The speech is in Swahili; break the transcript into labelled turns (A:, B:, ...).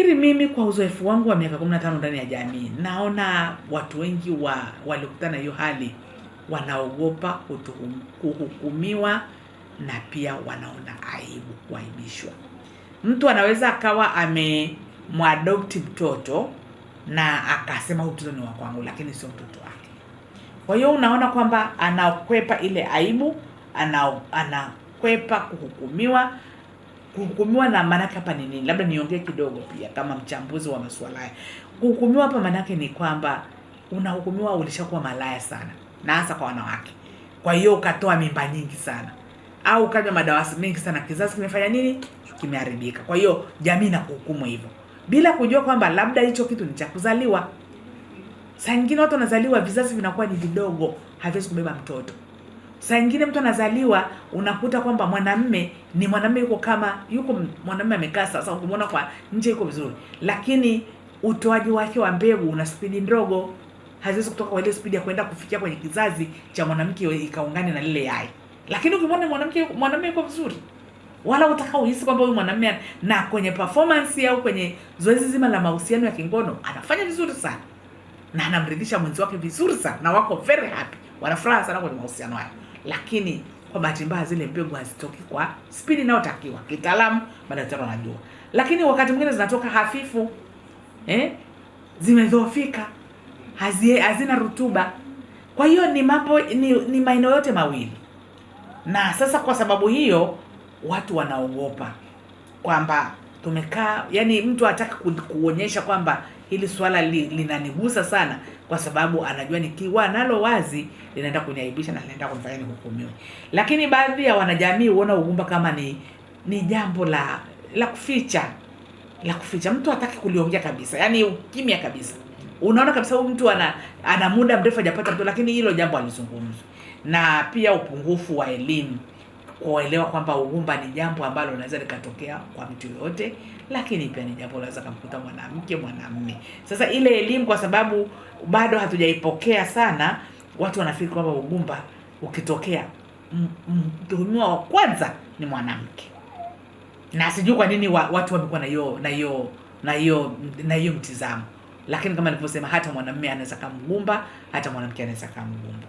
A: Nafikiri mimi kwa uzoefu wangu wa miaka 15 ndani ya jamii, naona watu wengi waliokutana na hiyo hali wanaogopa kuhukumiwa na pia wanaona aibu kuaibishwa. Mtu anaweza akawa amemwadopti mtoto na akasema huyu mtoto ni wa kwangu, lakini sio mtoto wake. Kwa hiyo unaona kwamba anakwepa ile aibu, anakwepa kuhukumiwa. Kuhukumiwa na maanake hapa ni nini? Labda niongee kidogo pia kama mchambuzi wa masuala haya. Kuhukumiwa hapa maanake ni kwamba unahukumiwa ulishakuwa malaya sana, na hasa kwa wanawake. Kwa hiyo ukatoa mimba nyingi sana au ukanywa madawa mengi sana, kizazi kimefanya nini? Kimeharibika. Kwa hiyo jamii inakuhukumu hivyo bila kujua kwamba labda hicho kitu ni cha kuzaliwa. Saa nyingine watu wanazaliwa vizazi vinakuwa ni vidogo, haviwezi kubeba mtoto. Saa nyingine mtu anazaliwa unakuta kwamba mwanamme ni mwanamme, yuko kama yuko mwanamme amekaa sasa, ukimwona kwa nje yuko vizuri, lakini utoaji wake wa mbegu una spidi ndogo, haziwezi kutoka kwa ile spidi ya kwenda kufikia kwenye kizazi cha mwanamke ikaungane na lile yai. Lakini ukimwona mwanamke, mwanamme yuko vizuri, wala utaka uhisi kwamba huyu mwanamme, na kwenye performance au kwenye zoezi zima la mahusiano ya kingono anafanya vizuri sana na anamridhisha mwenzi wake vizuri sana, na wako very happy, wanafuraha sana kwenye mahusiano hayo, lakini kwa bahati mbaya zile mbegu hazitoki kwa spidi inayotakiwa kitaalamu, madaktari wanajua, lakini wakati mwingine zinatoka hafifu, zimedhoofika, hazina rutuba. Kwa hiyo ni mambo ni maeneo yote mawili, na sasa kwa sababu hiyo watu wanaogopa kwamba tumekaa, yani mtu hataki kuonyesha kwamba hili swala linanigusa sana, kwa sababu anajua nikiwa nalo wazi linaenda kuniaibisha na linaenda kunifanya nihukumiwe. Lakini baadhi ya wanajamii huona ugumba kama ni jambo la kuficha, la kuficha. Mtu hataki kuliongea kabisa, yani ukimya kabisa. Unaona kabisa huyu mtu ana muda mrefu hajapata mtoto, lakini hilo jambo halizungumzwi. Na pia upungufu wa elimu kuelewa kwamba ugumba ni jambo ambalo linaweza likatokea kwa mtu yoyote, lakini pia ni jambo linaweza kumkuta mwanamke, mwanamume. Sasa ile elimu, kwa sababu bado hatujaipokea sana, watu wanafikiri kwamba ugumba ukitokea mtuhumiwa wa kwanza ni mwanamke, na sijui kwa nini watu wamekuwa na hiyo mtizamo. Lakini kama nilivyosema, hata mwanamume anaweza kumgumba, hata mwanamke anaweza kumgumba.